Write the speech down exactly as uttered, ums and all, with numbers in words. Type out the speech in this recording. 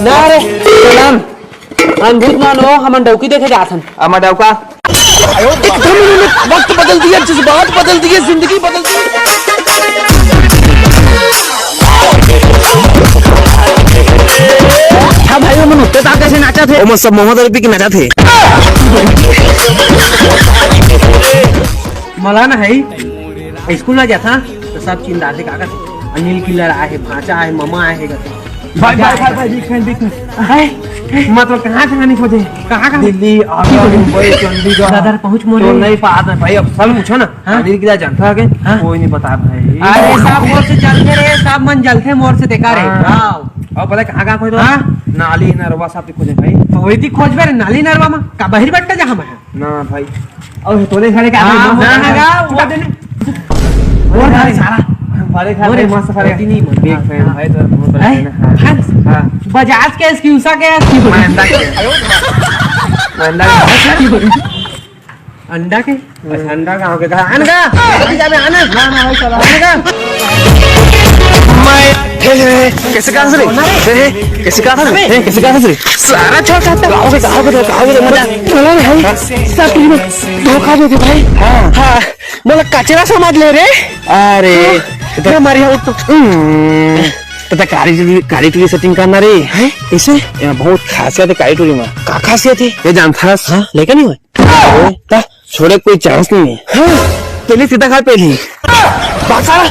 ना रे, प्रणाम। हम भूत मानो, हमन डौकी देखे जात हन। अमा डौका। एकदम इन्होंने वक्त बदल दिया, जज्बात बदल दिए, जिंदगी बदल दी। हाँ भाई, वो मन उत्ते ताप कैसे नाचा थे? वो मन सब मोहम्मद अरबी की नचा थे। मौलाना है, स्कूल में जाता तो सब चिल्लाते, "का करते? अनिल किलर आए, भांचा आए, ममा आए," करते। भाई, भाई, भाई, भाई, big fan, big fan। है? मतलब, कहाँ, कहाँ नहीं खोजे? कहाँ, कहाँ? दिल्ली, आगरा, मुंबई, चंडीगढ़। दादर पहुँच मोरे। तो नहीं पात है भाई, अब सब पूछो ना। हाँ? अनिल किलर जानता है क्या? हाँ? कोई नहीं पता भाई। अरे, सब मोर से जलते रे, सब मन जलते मोर से, देखा रे। हाँ। आओ। और पता है कहाँ, कहाँ खोजे? हाँ? नाली, नरवा, सब खोजे भाई। तो वही थी खोजबे रे, नाली, नरवा में। का बहिर बट्टा जहाँ में है? ना भाई। और तोले सारे क्या हाँ, भाई? हाँ, हाँ, वो देने। वो सारे सारा। सारे खा वो रे, रहे, मस्त खा रहे। रोटी नहीं मन। Big fan हाँ। भाई, तो बहुत बड़ा हैं? Fan है। Fans? हाँ। बजाज के, एक्सक्यूसा के, मैं अंडा के। मैं अंडा के। अंडा के? अच्छा, अंडा का हो गया। अंडा? अभी जाबे, आना। ना, ना, भाई, चला। अंडा? मैं हे, हे, हे, कैसे कहा रे? हे, हे, कैसे कहा रे? हे, कैसे कहा रे? सारा छोड़ सकता है। कहोगे, कहोगे तो, कहोगे तो मजा। बोला नहीं, सब तुझे धोखा दे दे भाई। हाँ। हाँ, बोला कचरा समझ ले रे। अरे, तो हमारे यहाँ तो, हम्म, तो, तो काली टूरी, काली टूरी setting करना रे। हैं? इसे? ये बहुत खासियत है काली टूरी में। का खासियत है? ये जानता है? हाँ, लेकिन नहीं हुआ। अरे, ता छोड़े कोई chance नहीं है। हाँ। पहले सीधा खा पहले। बासा।